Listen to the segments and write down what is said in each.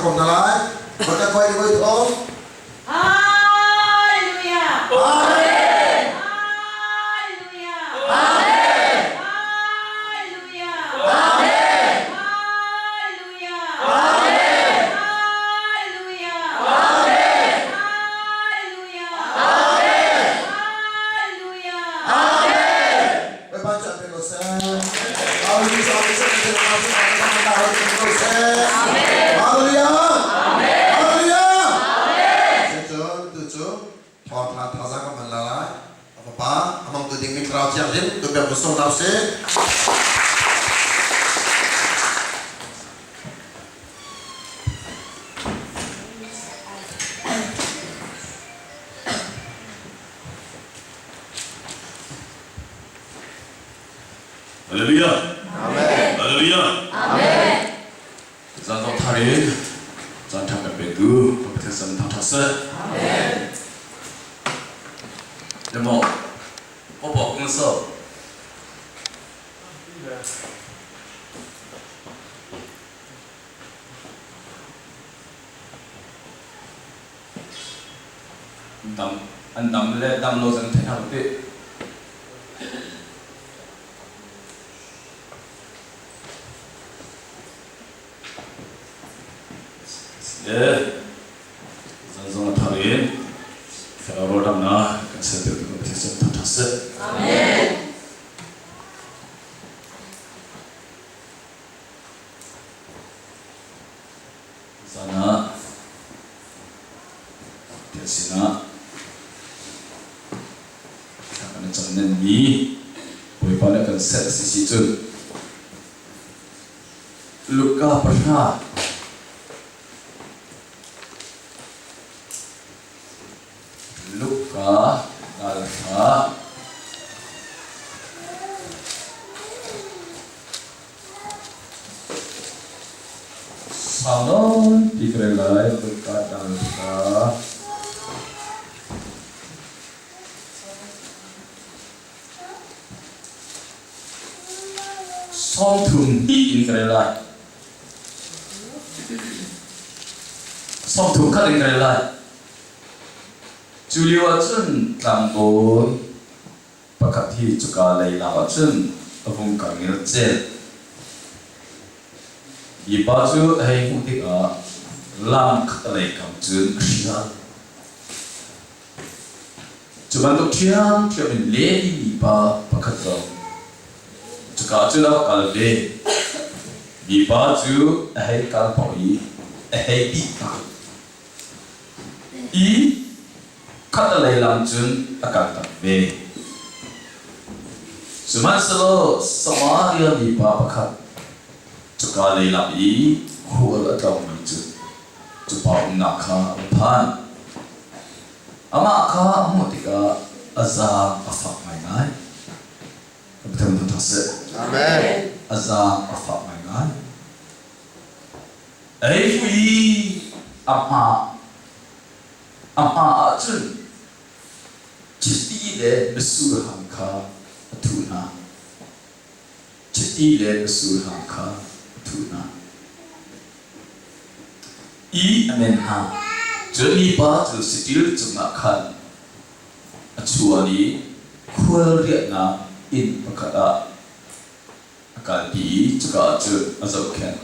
hrawm hna lai. Bawipa koi ni voi thong. Hallelujah. Amen. Hallelujah. Amen. Hallelujah. Amen. Hallelujah. Amen. Hallelujah. Amen. Hallelujah. Amen. Hallelujah. Amen. Bawipa cu an pe ko seh. Hallelujah. Hallelujah. Hallelujah. Cucu tu cu thawngtha thazaang kan hman la lai. A fapa a hmangtu dingmi Thlarau Thianghlim tu pek bu sung hna usih. Hallelujah. Amen. Hallelujah. Amen. Zan zong thar in caan ṭha kan petu Pathian san thang ṭha seh. Amen. Demo, opo kung so. Dam an dam le dam lo zan thei hna ti. Zan zong a thar in thlarau rawldanghnak kan serpiak tu kan Pathian sin thangṭhat seh. Amen. Zan ah Pathian sinah thla kan i cam nenmi Bawipa nih a kan serh a si si cun Luka pahra Luka dal hra Sau nawn ti ka rel lai Luka dal hra 30 hnih in ka rel lai. 31 in ka rel lai. Cu lio ah cun tlangbawi pakhat hi cuka lei lak ah cun a vung kal ngelcel. Hi pa cu a hei hmuh tikah lam khatalei kam cun a hrial. Cu bantuk ṭhiamṭhiam in Levi mipa pakhat zong cuka cun a va kal ve. Mipa cu a hei kal paoh i a hei bih hna i khatalei lam cun a kaltak ve. Sihmanhsehlaw Samaria mipa pakhat cuka lei lam i khual a tlawngmi cu cu pa umnak kha a va phan. Amah kha a hmuh tikah a zaang a fak ngaingai. Pathian thangṭhat seh. Amen. A zaang a fak ngaingai. Ei fu i a hma a hma ahcun chiti le mitsur hang kha a thuh hna. Chiti le mitsur hang kha a thuh hna. I a men hna. Cun mipa cu saṭil cungah khan a chuan i khualriahnak inn pakhat ah a kalpi i cuka ah cun a zohkhenh.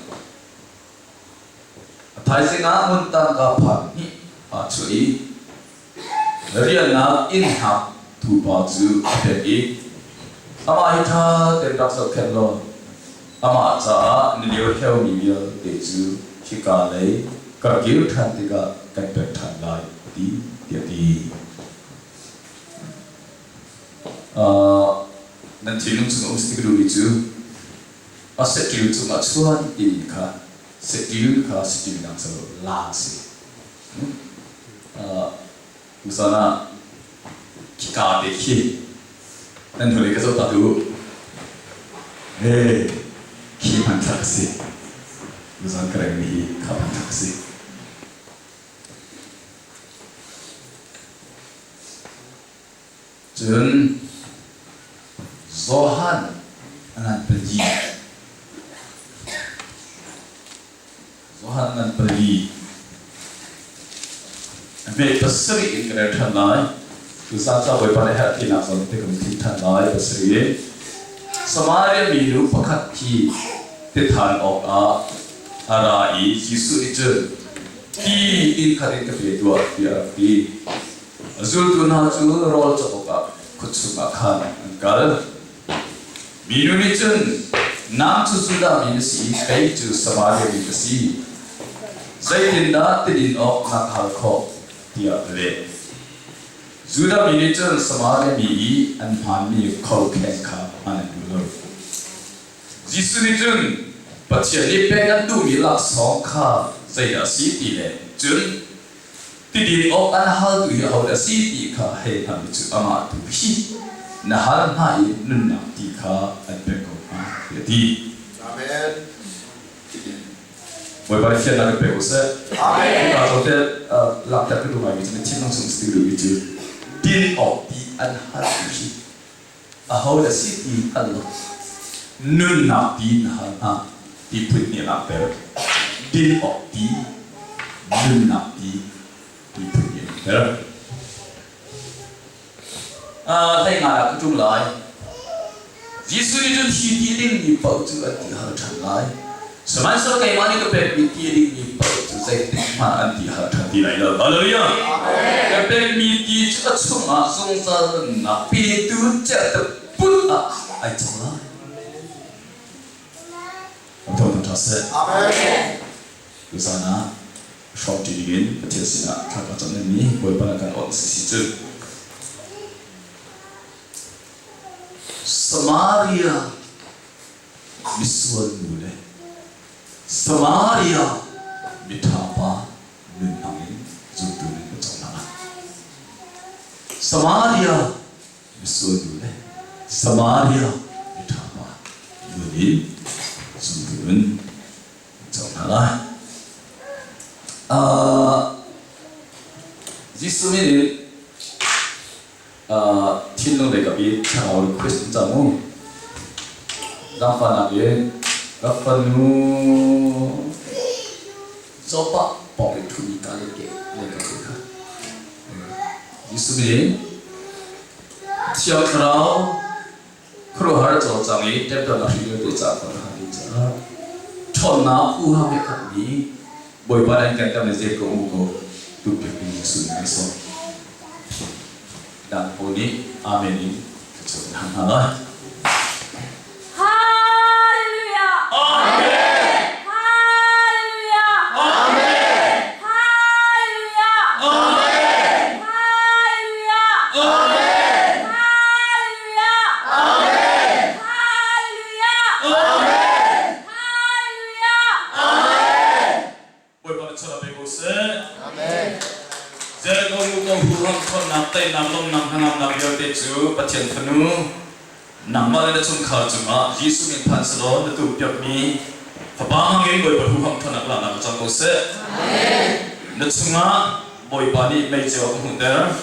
A thaizing ah ngun tangka phan hnih aa chuah i riannak inn hngaktu pa cu a pek i, Amah hi ṭha tein rak zohkhenh law amah caah na liohleomi vialte cu hika lei ka kir ṭhan tikah kan pek ṭhan lai, a ti, tiah a ti. Nan thinlung chung a um si ti ka duhmi cu a saṭil cungah chuan timi kha saṭil kha saṭil dang cu la a si. Tuzan ah khika te khi nan hnulei ka zoh ta tu. Hey, khi hmanthlak a si. Tuzan ka rengmi hi kha hmanthlak a si. Cun Johan a ngan pali. Johan ngan pali. Hme pasarih in kan rel ṭhan lai. Tuzaan ca Bawipa nih herh tinak zawn te kan thim ṭhan lai pasarih in. Samaria minu pakhat khi tithan awkah a ra i Jesuh nih cun ti inn khat in ka pe tuah tiah a rak ti. A zultu hna cu rawl cawk awkah khua chungah khan an kal. Minu nih cun nang cu Judah mi na si i kei cu Samaria mi ka si. Zeitindah ti din awk na ka hal khawh? tiah a leh. Judah mi nih cun Samaria mi i an hmaanmi khokheng kha hman an duh lo. Jesuh nih cun Pathian nih pek an duhmi laksawng kha zeidah a si ti le cun Tidin awk an haltu hi ahodah a si ti kha hei hngalh u cu amah tu hi na hal hna i nunnak ti kha an pek ko hnga tiah a ti. Amen. Bawipa nih fiannak in pek u seh. Amen. Hika zawn te langhter ka duh ngaimi cu na thinlung chung si duhmi cu din awk ti an haltu hi ahodah a si ti hngal law nunnak ti na hal hna ti phun nih a langhter. Din awk ti, nunnak ti ti phun nih a langhter. Hlei nga ah ka ṭum lai. Jesuh nih cun hi ti a dingmi paoh cu an ti hal ṭhan lai. Sihmanhsehlaw keimah nih ka pekmi ti a dingmi paoh cu zeitik hmanh an ti hal ṭhan ti lai lo. Hallelujah! Ka pekmi ti cu a chungah zungzal nunnak petu cerhte put ah ai cang lai. Thawngṭha ṭha seh. Tuzaan ah hrawmṭi dingin Pathian sinah thla ka cam dingmi Bawipa na kan awnh si cu. Samaria misual nu le Samaria miṭha pa nun hmang in zultu nih kan cawm hna. Samaria misual nu le Samaria miṭha pa nun in zultu in kan cawm hna lai. Jesuh nih Thinlung lei kap i thlarau request in cang mu. Zaangfahnak in ka fanu Joppa pawng i ṭhumi ka le ke lei kap te kha. Jesuh min Thiang Thlarau khuaruahhar cawlcang i temtuarnak hri vialte caah kan hal ding caah ṭhawnnak huham he khatmi Bawipa nan kan tam le zet ko u ko tu pek ding Jesuh nih kan sawm. Dang pawl nih Amen in thluachuah kan hal hna lai. Hallelujah! Amen! Hallelujah! Amen! Hallelujah! Amen! Hallelujah! Amen! Hallelujah! Amen! Hallelujah! Amen! Hallelujah! Amen! Bawipa nih chawn pe ko seh. Amen. Jericho nu ko huham ṭhawnnak teinak lawmnak hnangamnak vialte cu Pathian fanu nangmah le na chungkhar cungah Jesuh min phan selaw na tuahpiakmi fapa hmangin Bawipa huham ṭhawnnak laknak ka cang ko seh. Na chungah Bawipa nih meiceu a ka hmuhter.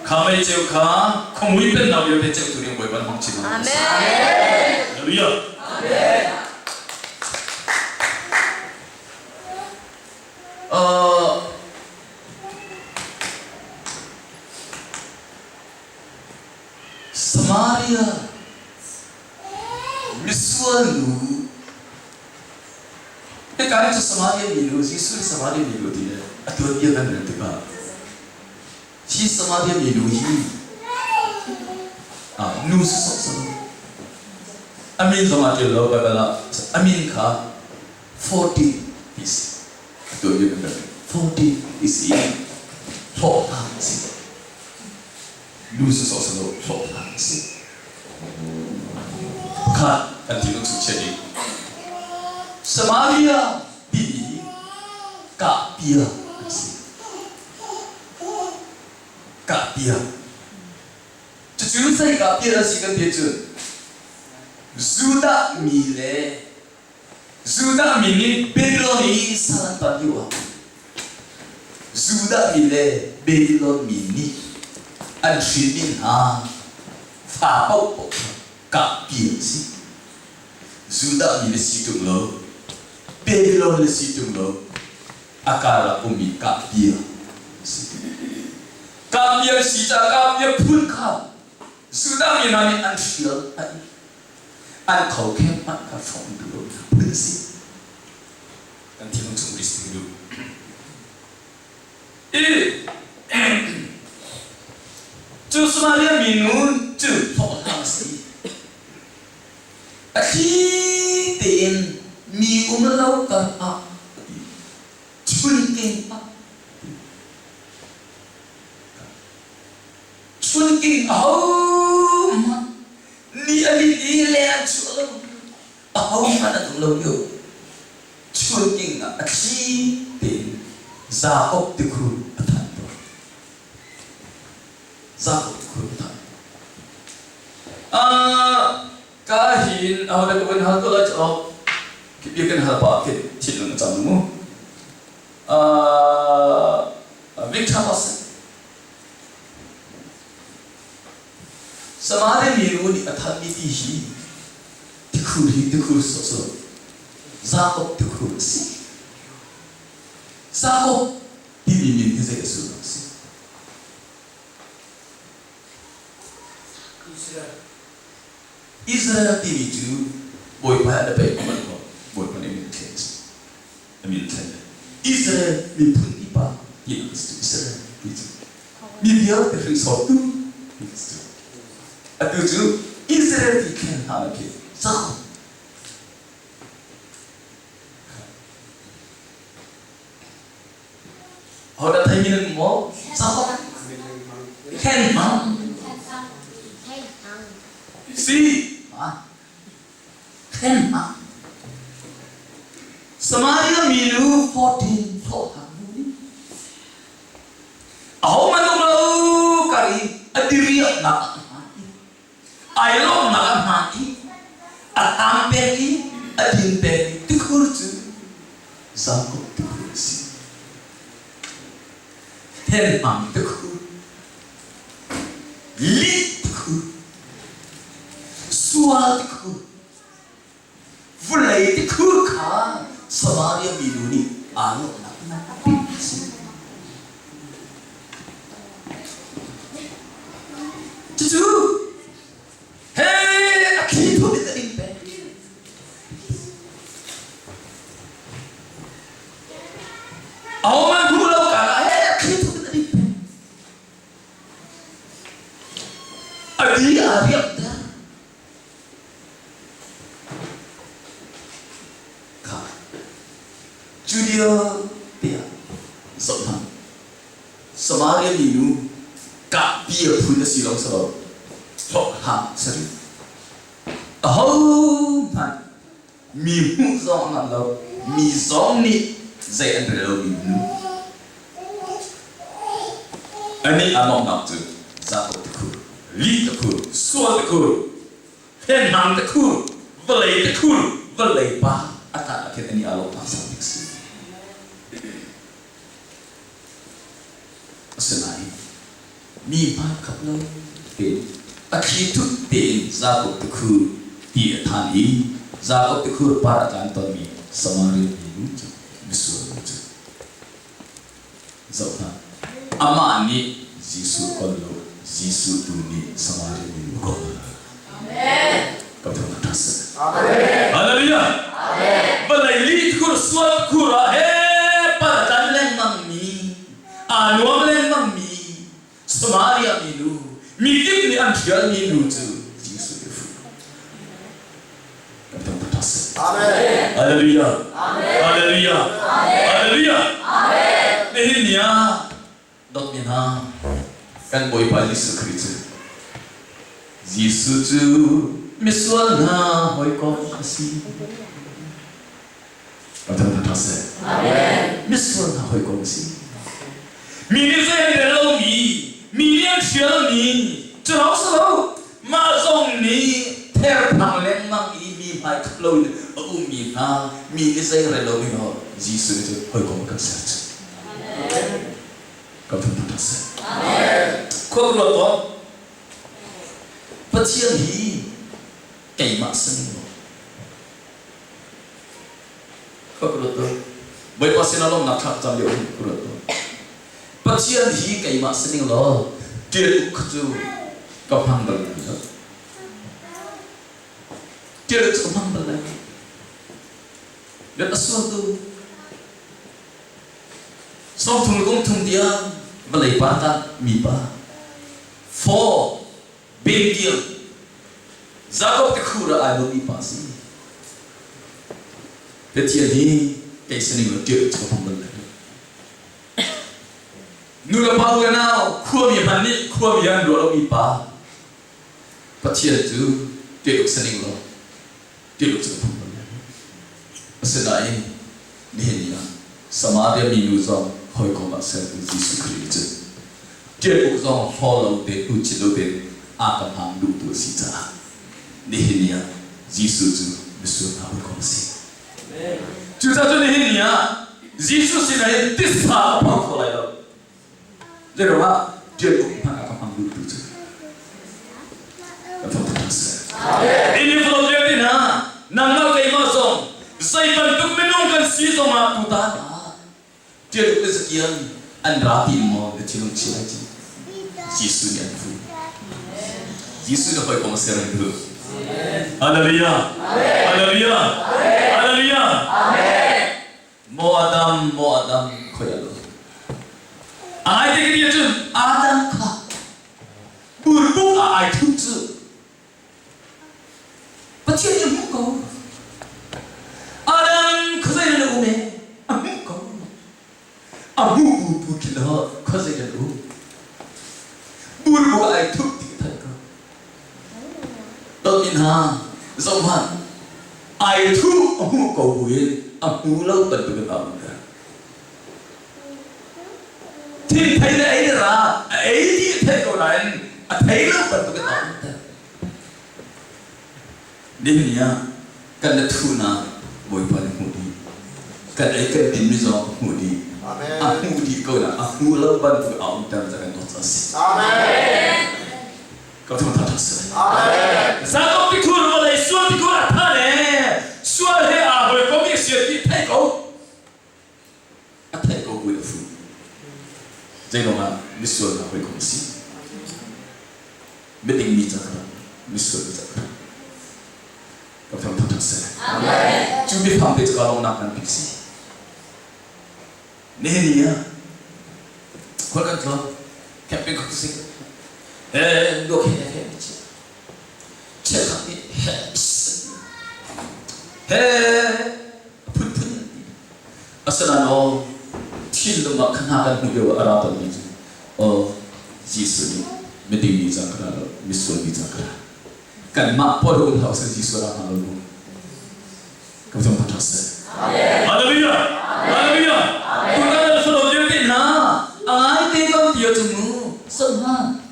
Kha meiceu kha khuamui pennak vialte ceutu ding Bawipa na hmang chin hna. Amen. Hallelujah. Amen. Samaria misual nu hika hi cu Samaria minu Jesuh nih Samaria minu ti le a tuanbia kan rel tikah hi Samaria minu hi nu sawsawh a min zong ah ṭial lo Bible ah a min kha 40 ti si. Atu ah kan 40 ti si. Hlawhhlang a si. Nu sawsawh si lo, hlawhhlang a si. Pakhat kan thinlung chung chiah ding. Samaria timi kahpia an si. Kahpia. Cucu zei kahpia an si kan ti ahcun Judah mi le Judah mi nih Babylon i sal an tan lioah Judah mi le Babylon mi nih an hrinmi hna fa paohpaoh kha kahpi an si. Judah mi na si ṭung lo, Babylon na si ṭung lo, a karlak ummi kahpi an si. Kapi an si caah kapi a phun kha Judah mi hna nih an hrial hna i an khokheng hmanh kha hrawng duh lo phun a si. Kan thinlung chung rising duh. I cu Samaria minu cu hlawhhlang a si. A thli tein mi um lo kar ah chunking ah chunking ahohmanh ni a lin i leng an chuah lo ahohmanh an um lo lio chunking ah a thli tein Jakob tikhur a thanh tawn. Jakob tikhur a thanh. Ka hin aho dah ka van hal ko lai cu khi bia kan hal pah khi thinlung a cang mu. Victor Lawson Samaria minu nih a thanmi ti hi tikhur hi tikhur sawhsawh Jakob tikhur a si. Jakob timi min hi zei a sullam a si? Israel timi cu Bawipa he an i peih man maw? Bawipa nih min a thlen a si. A min a thlen. Israel miphun pipa tinak a si cu Israel ti cu. Mi vialte hringsortu ti a si cu. Atu cu Israel ti thlen hna na khi Jakob Hodah theimi nan um maw? Jakob Hen hmang. Si. Hen hmang. Samaria minu 14 hlawhhlang nu nih ahohmanh um lo kar i a diriamnak a hmaan i ai lawmhnak a hmaan i a hlang peng i a din peng i tikhur cu Jakob tikhur a si. Thenhmang tikhur, lih tikhur, sual tikhur, vulei tikhur kha Samaria minu nih aa lawmhnak nganpi a si. Cucu he a thli thup in a ding peng. Ahohmanh hmuh lo kaan ah he a thli thup in a ding peng. A di aa riamter. Kha cu lio tiah zoh hmanh. Samaria minu kahpi a phun a si lo si lo hlawhhlang si rih. Ahohmanh mi hmuh zong a ngam lo, mi zong nih zei an rel lomi nu. Anih a mawngnak cu Jakob tikhur, lih tikhur, sual tikhur, Hlenhang tikhur, vawlei tikhur, vawlei pa a tah ah khin anih aa lawmhnak sang bik si. Asinain mi hmaikhap lo tein a thli thut tein Jakob tikhur ti a than i Jakob tikhur par a tlan tonmi Samaria minu cu misual nu cu zoh hmanh. Amah nih Jesuh kawl lo, Jesuh tu nih Samaria minu a kawl. Amen. Ka thawng ṭha seh. Hallelujah. Vawlei lihkhur sual khur ah he pal tlan lengmang mi, aa nuam lengmang mi Samaria minu, mi kip nih an hrial mi nu cu Jesuh nih a fuh. Kan thawng ṭha seh. Hallelujah. Hallelujah. Hallelujah. Nihin ni ah Dawtmi hna, kan Bawipa Jesuh Khrih cu Jesuh cu misual hna hawikom a si. Pathian tha seh. Misual hna hawikom a si. Mi nih zei an rel lomi, mi nih an hrialmi, cu lawng si lo, mah zong nih therphang lengmang i mi hmai khap loin a ummi hna, mi nih zei rel lomi hna Jesuh nih cun hawikom a kan ser cu. Kan thangṭhat hna seh. Khua ka ruat tawn. Pathian hi keimah si ning maw? Khua ka ruat tawn. Bawipa sinah lawmhnak thla ka cam lio hin ka ruat tawn. Pathian hi keimah si ning law. Ṭial uk kha cu ka hmang bal lo. Ṭial uk cu ka hmang bal lai lo. Biak a sual tu sawmthum le kum thum tiang vawlei pa ta mi pa for bentiang Jacob te khur ah ai mi pa si. Pathian hi kei saning lo ṭial uk cu ka hmang bal lai lo. Nu le pa u le nau khuami hmanh nih khuami an ruah lomi pa Pathian cu ṭih saning law ṭih cu ka phung bal lai. Asinain nihin ni ah Samaria minu zong hawikom ah sertu Jesuh Khrih nih cun ṭial uk zong hlaw lo te hnuchit lo tein a ka hmang duhtu a si caah nihin ni ah Jesuh cu misual hna hawikom a si. Cucaah cun nihin ni ah Jesuh sinah hin titsa a phor kho lai lo. Zeiruangah ṭial uk hmanh a ka hmang duhtu cu kan thawngṭha hna seh. Ini vawlei vialte hna nangmah keimah zong zei bantuk minung kan si zongah tutan ah ṭial uk le zakian an ra ti maw na thinlung chia lai ci Jesuh nih an fuh. Jesuh na hawikom a ser an duh. Hallelujah. Hallelujah. Hallelujah. Maw Adam, maw Adam, khoi a lo. A ngai te ka cun Adam kha burbuk ah ai thup cu Pathian nih a hmuh ko. Adam khuazei na um e a hmuh ko. A hmuh bu pu khin ho khuazei na um. Burbuk ah ai thup ti ka theih ko. Dawtmi hna, zohhmanh, ai thuh a hmuh ko buin a hmu lo bantukin a um ter. Thingthei le ei ra a ei ti a theih ko nain a thei lo bantukin a um ter. Nihin ni ah kan le thuhnak Bawipa nih hmuh dih. Kan ei kan dinmi zong hmuh dih. A hmuh dih ko na a hmu lo bantuk a um ter ca kan dawt a si. Amen. Ka thangthat a si. Jacob tikhur vawlei sual tikhur a tha le sual he aa hawikom i sian ti theih ko. A theih ko buin a fuh. Zeilong ah misual hna hawikom a si. Miding mi ca kha misual mi ca kha. Ka thangthat a si. Cu biafang te cu ka lawmnak ngan bik si. Nihin ni ah khual kan tlawng camping kho si eh do khe he cheukhat nih he he phunphun asinain aw thinlung ah kha hna kan hmuh lio ah a ra tawnmi cu aw Jesuh nih miding mi ca ka ra lo misual mi ca ka ra kanmah pawl um hlah usih Jesuh ra hna lo mu Ka cung thangṭhat seh. Hallelujah! Hallelujah! Tutan an fano vialte hna a ngaite ko ti ahcun mu sawm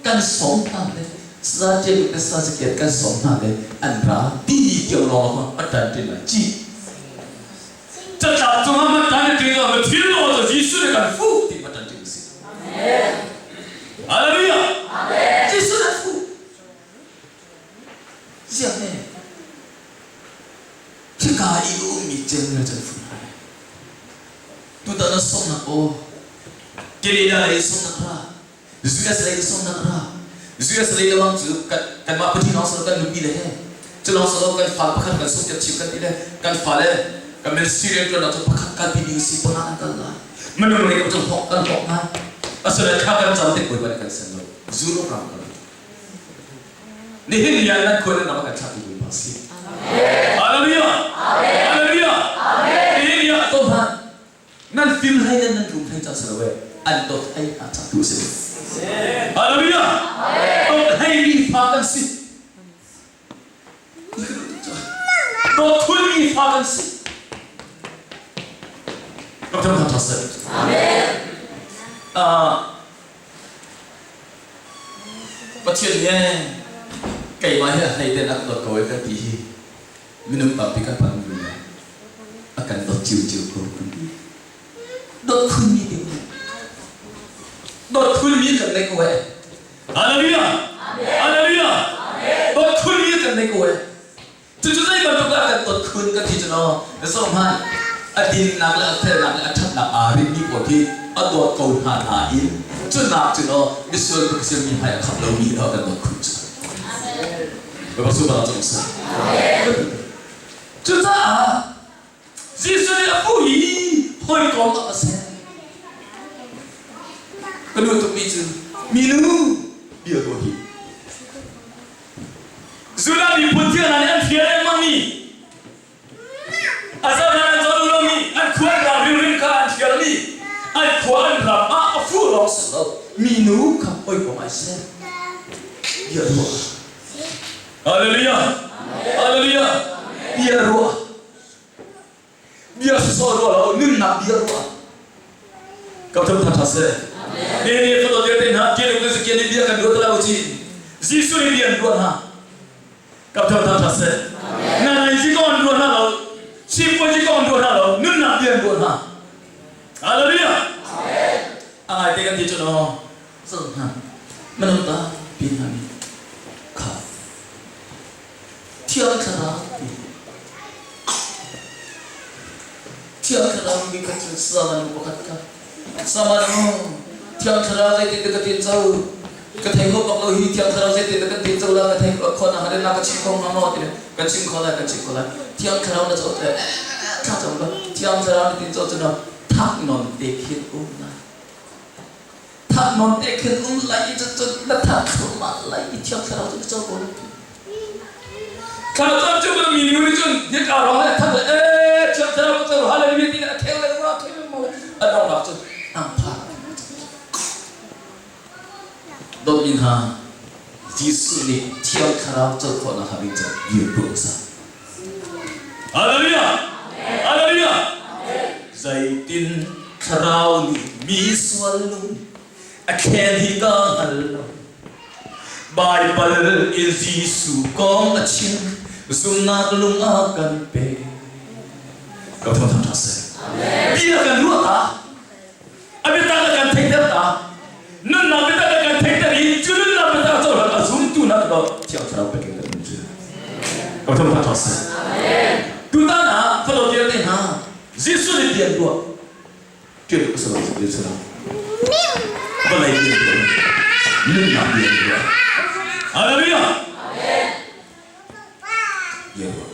kan sawm hna le sa ṭial le sa zakiat kan sawm hna le an ra ti tiang lawng a ṭan ṭin lai ci. Catlap cungah man tan ṭin lo ma thil lo cu Jesuh nih kan fuh ti ma ṭan ṭin si. Hallelujah! Jesuh nih fuh. Ziah ne? Hika i a ummi cenghngia cu an fung lai. Tutan ah sawmnak aw, Canada lei sawmnak ra, US lei sawmnak ra. US lei le bang cu kanmah Pathian lawng silo kan nupi le he, cu lawng silo kan fa pakhat kan sawm tiah chim kan ti le kan fale kan ministry rianṭuannak cu pakhat kalpi ding si panga an kal lai. Minung lei cu hawk kan hawk ngai. Asinain thla kan cam tik Bawipa nih kan sen lo. Europe ram kan Nihin ni ah nan khua nan ram kan thlahtu Bawipa a si. Hallelujah! Hallelujah! Nihin ni ah to hmanh nan fim hlei le nan rum hlei cang si lo e an dawt hlei hna cang tu a si. Hallelujah! Dawt hlei mi fa kan si. Dawt thul mi fa kan si. Dr. Tha Amen. Pathian he keimah hi a hlei ten a ka dawt ko e kan ti hi minung tampi kan pan mi a kan dawt ciuciu ko kan ti. Dawt khunmi te dawt khunmi kan nei ko e. Hallelujah! Hallelujah! Dawt khunmi kan nei ko e. Cucu zei bantuk dah kan dawt khun kan ti cu no, zoh hmanh, a dinnak le a felnak le a ṭhatnak aa rinmi pawl khi a dawt ko hna nain cunak cu no misual tuk si mi hmai a khap lomi a kan dawt khun cu. Bapak su bala cung sa. Cucaah Jesuh nih a fuh i hawikom ah a ser. Ka nu tukmi cu minu bia ruah hi. Judah miphun thil hna nih an hrial lengmangmi a zohnak an zoh lomi an khua an ram ringring kha an hrialmi an khua an ram ah a fuh lawng si lo minu kha hawikom ai ser. Bia ruah. Hallelujah. Hallelujah. Bia ruah. Bia sawsawh ruah lo, nunnak bia ruah. Ka thum tha tha se. Ne ne foto vialte hna kian uk kian bia kan ruat lo chi. Jesuh nih bia an ruah hna. Ka thum tha tha se. Na nai ji ko an ruah hna lo. Sipuai ji ko an ruah hna lo. Nunnak bia an ruah hna. Hallelujah. A ngai te kan ti cu no. Zo hna. Manung ta pi hna ni. Kha. Thiang Thlarau ti. Thiang Thlarau mi kha cu sama nu pakhat kha sama nu Thiang Thlarau zeitin dah ka tin co ka thei kho bak lo hi Thiang Thlarau zeitin dah kan tin co la ka thei kho na harin na ka chim kho hnga maw ti kan chim kho lai kan chim kho lai Thiang Thlarau na co te thla cam ba Thiang Thlarau na tin co cu na thak non te khin um lai Thah nawn te khin um lai i cucun na thah thluahmah lai i Thiang Thlarau cu na co ko lai. Thla cam cu mi nu nih cun hika ro he that le ee Thiang Thlarau ka co hallelujah ti a khel le ra khel mo a dongnak cun ang pha. Dawtmi hna Jesuh nih Thiang Thlarau co khawhnak hnga ding cu dir tuah sa. Hallelujah! Hallelujah! Zeitin thlarau nih mi sual lung a khen hi ka hngal lo. Baibal in Jesuh kong a chim, zumnak lung a kan pe. Ka thawng ṭha seh. Bia kan ruah ta. A biatak a kan theihter ta. Nunnak biatak a kan theihter i cu nunnak biatak a cohlan a zumtu hna cu Thiang Thlarau pek in kan um cu. Ka thawng ṭha seh. Tutan ah fano vialte hna Jesuh nih bia an ruah. Ṭial ka salo cu Jesuh vawlei bia an ruah. Nunnak bia an ruah. Hallelujah. Bia ruah.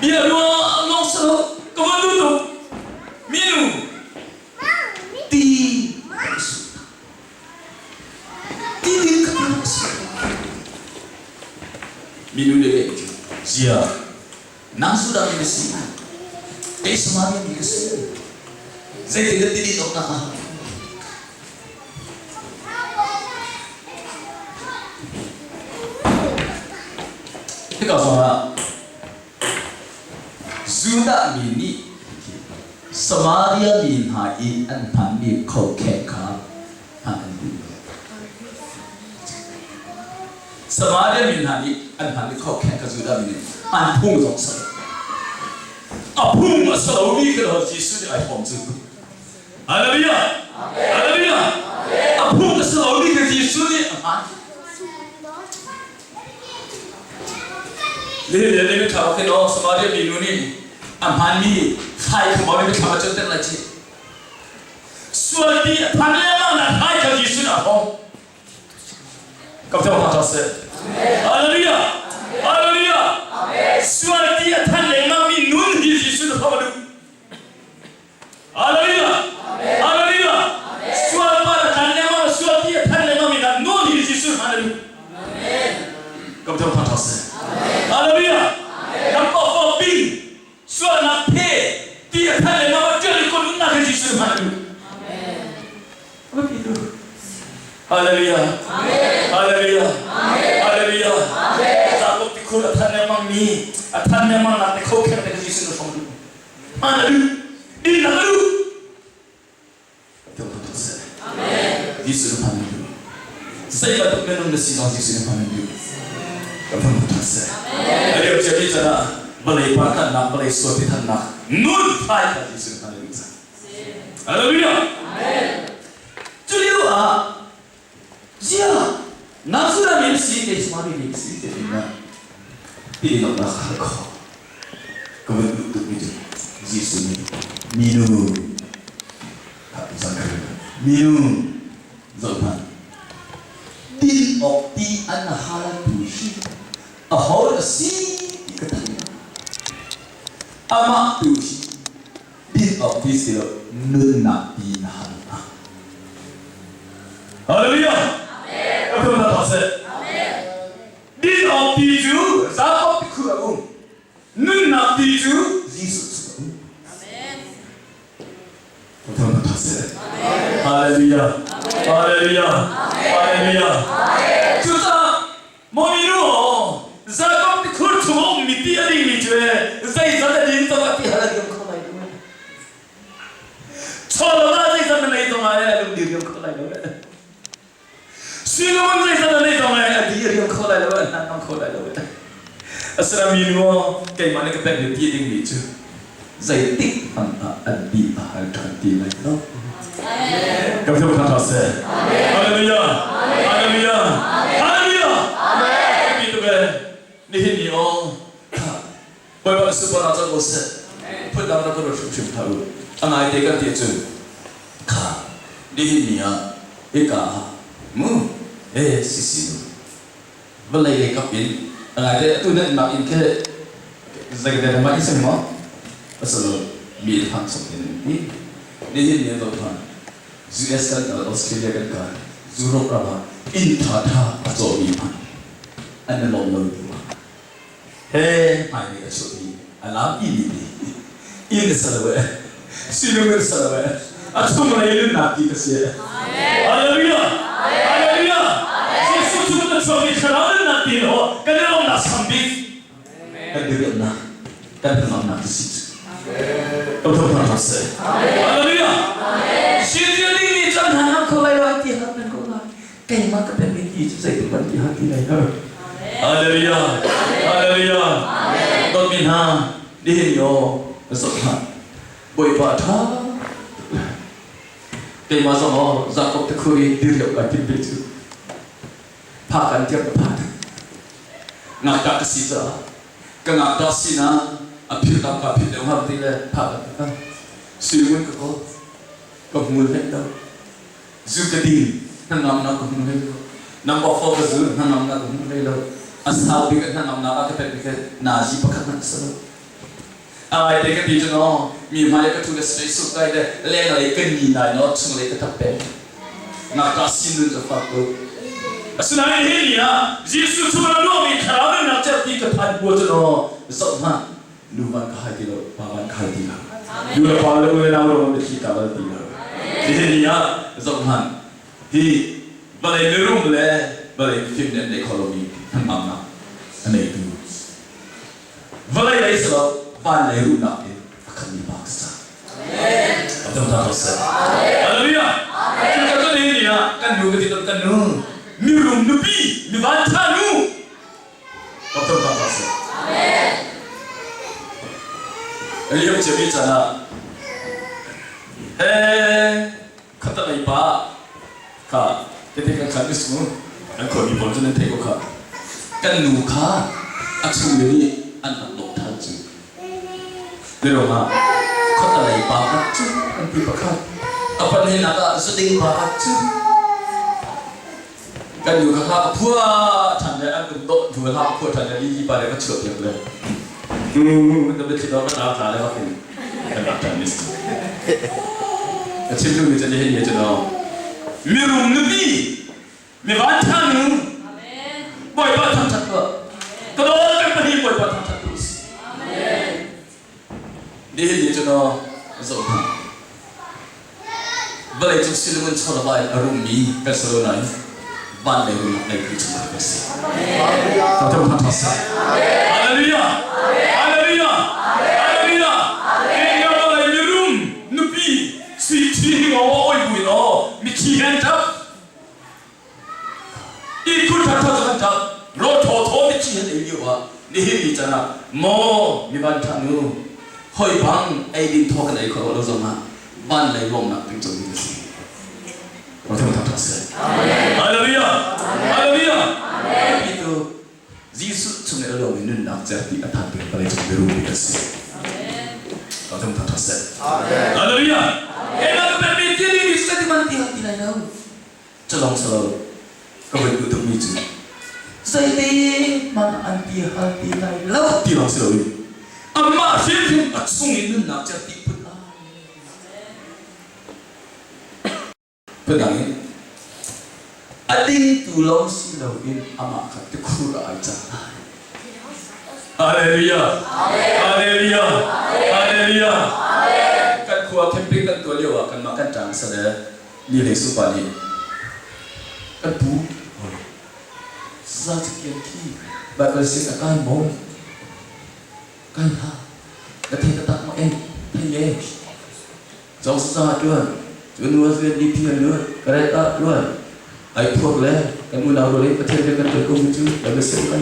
Bia ruah lawng salo ka van duh tuk. Minu ti ti ding ka ti Minu le zia nang Judah mi na si kei Samaria mi ka si zeitin dah ti din awk na hnga Hika zongah Judah mi nih Samaria mi hna i an hmanmi khokheng kha hman an duh lo. Samaria mi hna nih an hmanmi khokheng kha Judah mi nih an phung zong si lo. A phung a si lomi kha Jesuh nih ai hrawm cu. Hallelujah! Hallelujah! A phung a si lomi kha Jesuh nih a hman. Nihin ni ni thla khin aw Samaria mi nu nih a hmanmi thlai kha maw ni thla cun ter lai chi. Sual ti a phan lengmang na thlai kha Jesuh nih a hrawm. Ka thong ha tha seh. Hallelujah! Hallelujah! Sual ti a than lengmang mi nun hi Jesuh nih hrawm a duh. Hallelujah! Hallelujah! Sual pa na than lengmang sual ti a than lengmang mi hna nawl hi Jesuh hman a duh. Ka thong tha tha seh. Hallelujah! Nam pa fo ping sualnak phe ti a than lengmang ma tial i kon unnak hi Jesuh hman a duh. Hallelujah! Hallelujah! Hallelujah! Jakob tikhur a than lengmang mi a than lengmang nak te kho khen te Jesuh na hrom duh. Hmaan a duh. Dinnak a duh. Jesuh na hmaan a duh. Zei bantuk minung na si zong Jesuh na hmaan a duh. Ka phun seh. A lio cia mi can ah vawlei par thannak, vawlei sual ti thannak nun thai kha Jesuh na hmaan a duh cang. Hallelujah. Cu lio ah zia Nazareth mi si te Samaria mi si te na ti lo na khal kho. Ka van duh tuk mi cu Jesuh nih minu kha zan. Minu zohhmanh. Din awk ti an haltu hi aho a si ti ka thei lo. Amah tu hi din awk ti si lo nunnak ti na hal hna. Hallelujah! Amen. Din awk ti cu Jakob tikhur a um. Nunnak ti cu Jesuh cu a um. Hallelujah. Hallelujah. Hallelujah. Cucaah mami nu Jakob tikhur chung a ummi ti a dingmi cu zeizat a din zong ah ti hal a ding kho lai lo. Chawlawm ah zeizat na nei zong ah lung dir kho lai lo. Sinum zeizat na nei zong ah a di a riam kho lai lo, a hnan kho lai lo. Asina mi nu keimah nih ka pekmi ti a dingmi cu zeitik hmanh ah an ti a hal ṭhan ti lai lo. Kan fiang kha ṭha seh. Hallelujah. Hallelujah. Hallelujah. Amen. Pi tu be nihin ni aw Bawipa super ah cang ko seh. Phun dang rak ka ruat hrimhrim hlah u. A ngai te kan ti cun kha nihin ni ah hika ah mu e sisi nu vawlei lei kap in a ngai te atu nan mak in khi zei mah in sing maw asalo mi thang sok in ti nihin ni zo than US kan kal Australia kan kal Europe ram ah inn tha tha a caw mi hmanh an lawm lo tu he hmailei a chuah mi a lampi mi nih inn a salo e sinung in salo e a chunglei nunnak ti ka si Hallelujah Hallelujah Jesuh chung na chuak mi thlarau nunnak ti ho kan i lawmnak sambik kan diriamnak kan hnangamnak ti si cu ko tho hna seh Hallelujah Sinzia ding mi chan hna nam kho lai lo ti hak nan ko lai keimah ka pekmi ti cu zeitik hmanh ti hal ti lai lo Hallelujah Hallelujah dawtmi hna nihin yo zoh hna Bawipa ṭha keimah zong aw Jakob te khur i dir lio kai tim ve cu pha kan tiang ka phan ngakṭah ka si caah ka ngakṭah sinah a phil tam ka phil deuh ham ti le pha kan ka suimun ka kawl ka hmul hlei lo Zu ka ding, hnangamnak ka hmu hlei lo. Number 4 ka zu, hnangamnak ka hmu hlei lo. A sau bik a hnangamnak ah ka pek bik nazi pakhat hmanh ka si lo. A ngai te ka ti cu no, mi hmai ka thu le straight suit kai le leng lei kan ni nai no, chung lei ka tap peng. Ngakṭah sin nun ka fak tuk. Asinain hi ni ah Jesuh chung ah luangmi thlarau nunnak cerhti ka phan bua cu no, zoh hmanh, nu van ka hai ti lo, pa van ka hai ti lo. Nu le pa le u le nau ruang mitthli ka bal ti lo. Hihi ni ah zoh hmanh, hi vawlei mirum le vawlei mifim nih an neih khawh lomi hnangamnak a neitu vawlei lei si lo van lei ruhnak in a khatmi pa ka si cang. Hallelujah. Cuka cu ni ni ah kan nu ka ti kan nu mirum nupi mivan tha nu Liam ciami caan ah he khatalei pa kha tete kan khan is mu an khuami pawl cu nan theih ko kha kan nu kha a chungle nih an rak dawh than cu Mirung ah khuatalei pa khat cu an ti pakhat a pahnihnak ah zuding pa khat cu Kan nu kha hla ka phuah ṭhan le an um dawh hnu hla ka phuah ṭhan le lili pa le ka chuah piak le na biathli dawh ka ṭa tla le bak in kan rak ṭhan ni si. Ka chim duhmi cu nihin ni cu no mirum nupi mivan ṭha nu Bawipa thangṭhat tuah ka dawt kan pahnih Bawipa thangṭhat tu si. Nihin ni cu no zoh hna Vawleicung silung in chawlava in a rummi kan si lo nain van lei rumnak ngeitu chungkhar kan si. Hallelujah! Hallelujah! Hallelujah! Kenya vawlei mirum nupi sui ṭhi hi ngaw oi buin aw mithi hen ṭap ihkhun ṭha ṭha cu kan ṭap raw thaw thaw mithi hen ei lio ah nihin ni can ah maw mi van ṭha nu hoi bang ei din thaw kan ei khawh lo zong ah van lei lawmnak ding cang ding a si. Hallelujah! Hallelujah! Itu Jesuh chung i a lawm i nunnak cerhti a phan peng vawlei cung mirum bik a si. Hallelujah! Ena ka pekmi ti mi ti man ti hal ti lai lo. Culawng si lo, ka voi duh tukmi cu zeite hmanh an ti hal ti lai lo ti lawng si loin amah hrimhrim a chung i nunnak cerhti phun ai. Phundang in a dingtu lawng si loin amah kha tikhur ah ai cang lai. Hallelujah! Hallelujah! Hallelujah! Kan khua camping kan tuah lio ah kanmah kan ṭang sale ni hlei supa nih kan pu za cakian khi Bible sin a kai maw? Kai hlah. Na thei taktak maw? Eh, thei e. Zong sa ṭuan, cu nu a zuan ni phi an lut, ka ret ah ṭuan. Ai phuak le kan unau rual in Pathian rian kan ṭuan ko mi cu kan si kan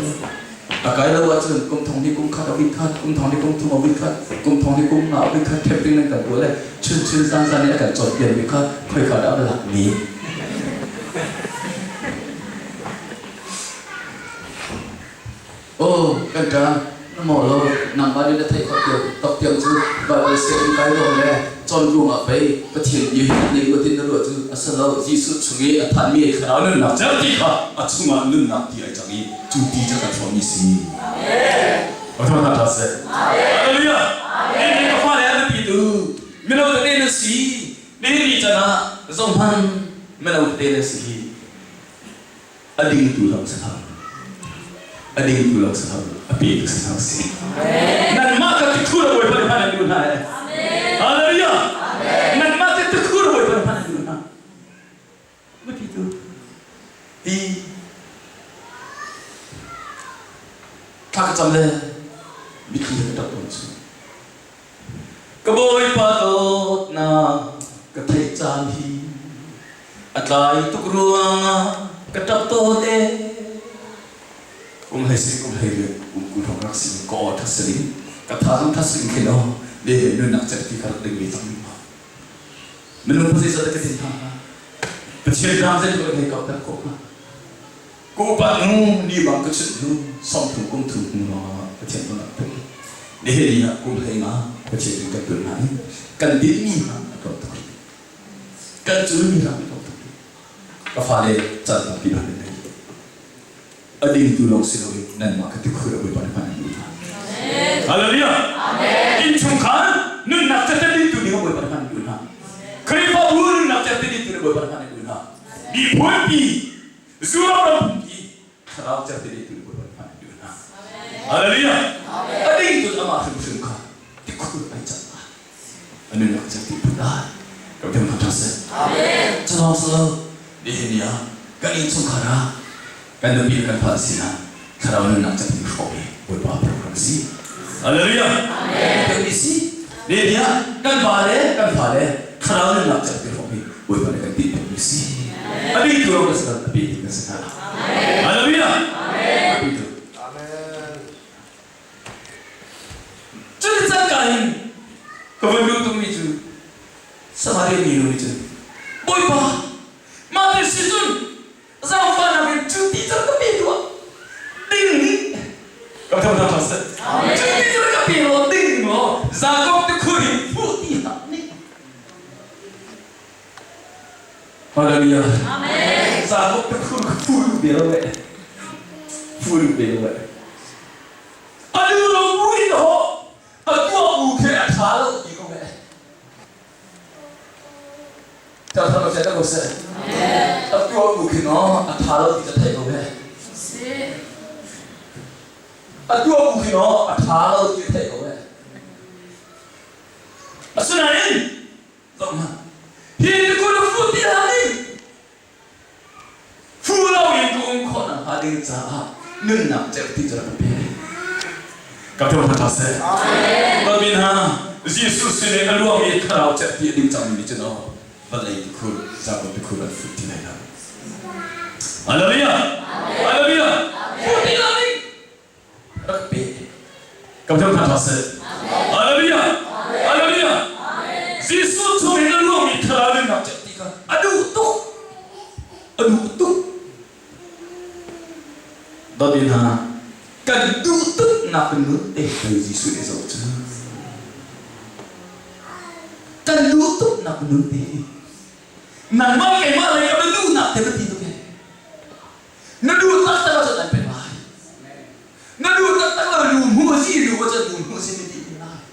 A kai lo ahcun kum thong hnih kum khat a wit khat, kum thong hnih kum thum a wit khat, kum thong hnih kum nga a wit khat camping nan kan tuah le chun chun zan zan in a kan cawnpiak mi kha khoika dah a lak mi. Aw kan ṭa na maw lo nangmah nih na theih khawh tiang tok tiang cu Baibal sianginn kai ruang le cawn ruangah pei Pathian bia hi na ruat in na ruah cu a si lo. Jesuh chung i a phanmi thlarau nunnak certi kha a chungah nunnak ti ai cang i cu ti cu kan hrawmmi si. Amen. Amen. Seh. Hallelujah. Amen. Ka fale an biapi tu mino tete nan si. Nihin ni can ah zohhmanh mino tete nan si hi. A dingtu lawng si hlah. A dingtu lawng si hlah. A petu si hlah si. Nanmah ka tikhu la Bawipa nih hman an duh hna eh. Hallelujah. Nanmah ka tikhu la Bawipa nih hman an duh hna. Biapi tu. Ti thla ka cam le mitthli ka ṭap tawn cu. Ka Bawipa dawtnak ka theih caan hi a tlai tuk ruangah ka ṭap tawn ee. Kum hlei si kum hlei riat kum kul hrawng rak si ka aw ṭhat siling ka thazaang ṭhat siling khin aw le nunnak cerhti ka rak ding ve cang mi ma. Minung pa zeizat ka thin hna hnga. Pathian ram zeitluk in hei kauhter khawh hnga. Ka upat hnu ni bang ka chut hnu 30 kum thum hnu lawngah Pathian kan rak tuk. Nihin ni ah kum 15 Pathian in kan tuan hna i kan dinmi hna a tlawm tuk rih. Kan culmi ram a tlawm tuk rih. Ka fale caan tampi hman in nei. A dingtu lawng si loin nanmah ka tikhur a Bawipa nih hman an duh hna. Hallelujah! Innchungkhar nunnak catan dingtu ding a Bawipa nih hman an duh hna. Khrihfabu nunnak catan dingtu ding Bawipa nih hman an duh hna. Miphunpi Zuram ram phungki thlarau certe dei tu Bawipa nih hman duh hna. Hallelujah. A ding tu amah hrimhrim kha tikhur ai cang lai. A nunnak certe put lai. Ka biam hna seh. Amen. Culawng silo nihin ni ah kan innchungkhar ah kan nupi le kan fa sinah thlarau nunnak certe hrawh hi Bawipa program si. Hallelujah. Amen. si. Nihin ni ah kan pa le kan fa le thlarau nunnak certe hrawh hi Bawipa nih kan ti mi si. A bi tu kan si a bi kan si hna. Hallelujah. Amen. Amen. Cuti cangka in ka van duh tukmi cu Samaria mi nu nih cun Bawipa mah ti si cun zaangfahnak in cu ti cu ka pe tuah ding nih ka tho tho tho seh cu ti cu ka pe law ding law Jakob te khur in fuh ti hlah nih Hallelujah. Amen. Jakob te khur fu lu be lo eh. Fu lu be lo eh. Anu lo mui ho a tua u khe a tha lo ti ko eh. Ta tha lo se ta ko se. A tua u khe no a tha lo ti ta thei ko eh. A tua u khe no a tha lo ti thei ko eh. Asinain Hi kun fu ti hlah ning fu lo in ka um khawh nakhnga ding caah nunnak cerhti cu rak ka pe. Ka tho hna seh. Babi hna Jesuh sin in a luangmi thlarau cerhti a ding cangmi nih cun aw vawlei tikhur Jakob tikhur an fut ti lai lo. Hallelujah! Hallelujah! Fu ti hlah ning rak pe. Ka tho hna seh. Hallelujah! Hallelujah! Jesuh chung in a luangmi thlarau nunnak cerhti kha a duh tuk. A duh tuk. Dawt hna, kan duh tuknak nun te pei Jesuh nih zoh cu. Kan duh tuknak nun te hi. Nangmah keimah lei ka duhnak te biapi tuk e. Na duh taktak ahcun an pek lai. Na duh taktak lo nu hmu a si nu ahcun nu hmu a si mi ti lai.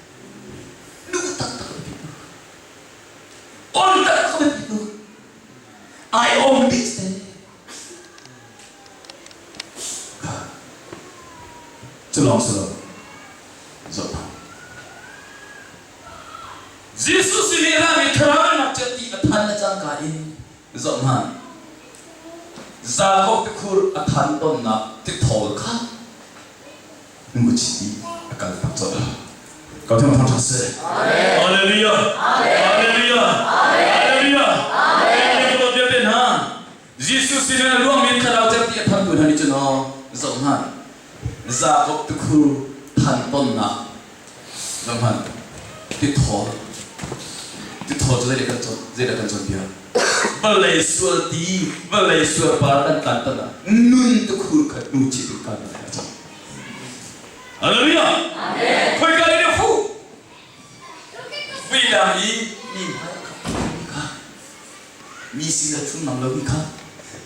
Duh taktak biapi tuk. On taktak biapi tuk. I own this thing. Cu lawng si lo. Zoh hna. Jesuh sin i rami thlarau cu ti a than le cangka in zoh hmanh. Jakob tikhur a than tonnak tithawl kha nu a chit i a kal tak colh. Ka thang thang ṭha seh. Hallelujah. Hallelujah. Hallelujah. Amen. hna. Jesuh sin in a luangmi thlarau cerhti a thantu hna nih cun aw zoh hmanh. Jakob tikhur than tonnak zoh hmanh. Tithawl. Tithawl cu zeidah kan cawn zeidah kan cawnpiak? Vawlei sual ti, vawlei sual par kan tlan ton ah nun tikhur kha hnu chit in kan a cang. Hallelujah. Khoika in a fuh? Vuidang i mi hmai a khap kha mi sin a thum ngam lomi kha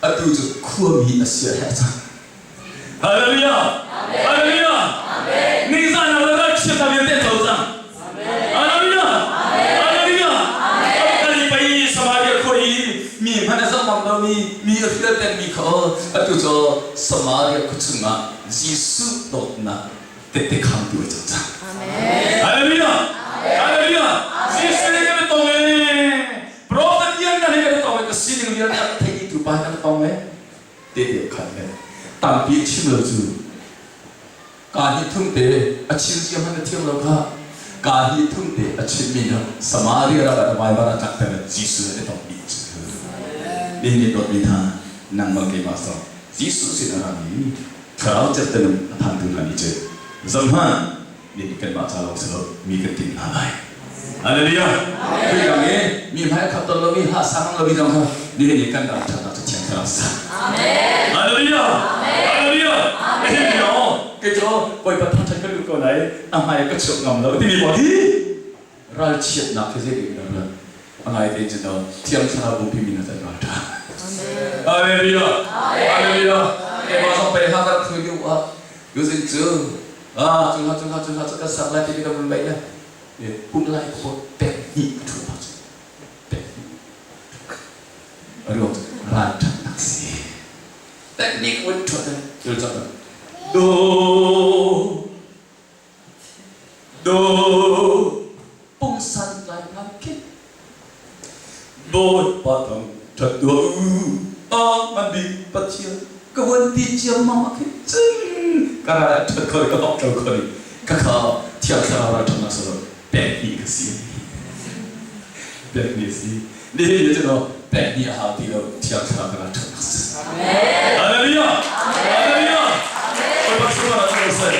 atu cu khuami a sia he a cang. Hallelujah! Hallelujah! Ningzah nak le ralchiat hna vialte an lo cang. Hallelujah! Hallelujah! A kal i pei Samaria khua i mi hmanh a zoh ngam lomi mi a hrial pengmi kha atu cu Samaria khua chungah Jesuh dawtnak tehte khamtu a cang cang. Hallelujah! Hallelujah! Jesuh nih kan tong ee. Prophet lian na he kan tong ee. Ka sining vialte a ka thei tu pa kan tong ee. Tehte khan le tampi a chim lo cu ka hi thum te a chim cia hmanh na thiam lo kha ka hi thum te a chimmi na Samaria ram ah vai van a tlak ter Jesuh ne tong mi cu nihin ni dawtmi hna nangmah keimah zong Jesuh sin a rami thlarau cerhte a phantu hna nih cun zohhmanh nih kanmah ca lawng si lo mi kan timh hna lai. Hallelujah. Khuikang i mi hmai a khap ton lomi ha sang lomi zong kha nihin ni kan ram ṭhatnak cu thiang thlarau sa. Hallelujah. Hallelujah. Nihin ni aw kei cu Bawipa thangṭhat ka duh ko lai a hmai ka chuak ngam lo timi pawl hi ralchiatnak hi zeitin dah rat a ngai te cun thiang thlarau bupi min ah ral ṭha. Hallelujah. Hallelujah. Keimah zong pei ha kan thui deuh ah Using cu ah cu hla cu hla cu hla cu kan sak lai ti kan vun ngaih le pum lai khawt pek hnih a ṭhu pa cu pek hnih a ruang cu ral ṭhatnak si pek hnih ka vun ṭhuat le cul cang do do pungsan lai ngai khi Bawipa thang ṭhat tuah u a ngan bik Pathian ka vun ti ciammam ah khin cun ka ral a ṭhat kho i ka hawk lo kho i ka kha Thiang Thlarau ral ṭhatnak sawh pek hnih ka si pek hnih si nihin ni cu pek hnih a hau ti lo Thiang Thlarau ka ral ṭhatnak si Hallelujah Hallelujah Bawipa sungah cu seh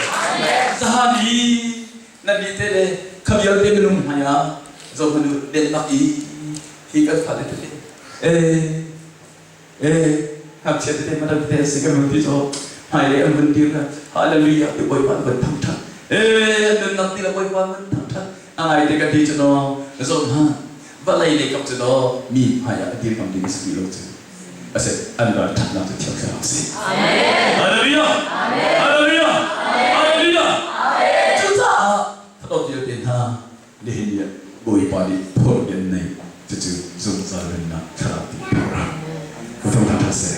Zahan i Nan nih te le kha vialte minung hmai ah zohhmanh u Denmark i hi kan fale tete ee ee ngakchia tete madam tete an si kan hun ti cu hmailei an vun dir hallelujah ti Bawipa an van thangṭhat ee an nunnak ti le Bawipa an van thangṭhat a ngai te kan ti cu naw zoh hna vawlei lei kap cu naw mi hmai ah a dir ngam ding a si ti lo cu a si an ral ṭhatnak cu Thiang Thlarau a si. Hallelujah! Hallelujah! Hallelujah! Cucaah fadawt vialte hna nihin ni ah Bawipa nih phorh in nei cucu zungzal nunnak thlarau ti phorh. Ka thong hna ṭha seh.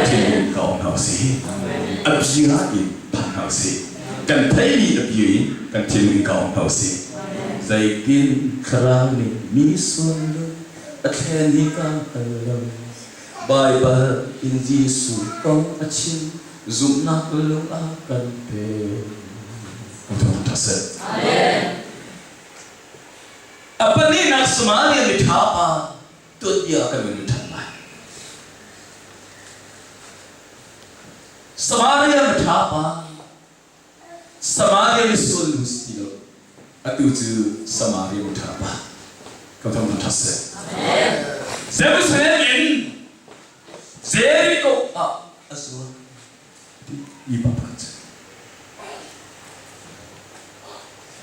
Thinlung ka ong hna usih. A bia in phan hna usih. Kan theimi a bia in kan thinlung in ka ong hna usih. Zeitin thlarau nih mi sual a thlen hi ka hngal lo. Baibal in Jesuh kong a chim, zumhnak lung a kan pek. Thawngṭha seh. A pahnihnak Samaria miṭha pa tuanbia kan vun ṭhan lai. Samaria miṭha pa Samaria misual nu si ti lo. Atu cu Samaria miṭha pa. Ka thawng ṭha seh. Jerusalem in Jericho ah a zual mi pa pakhat cu.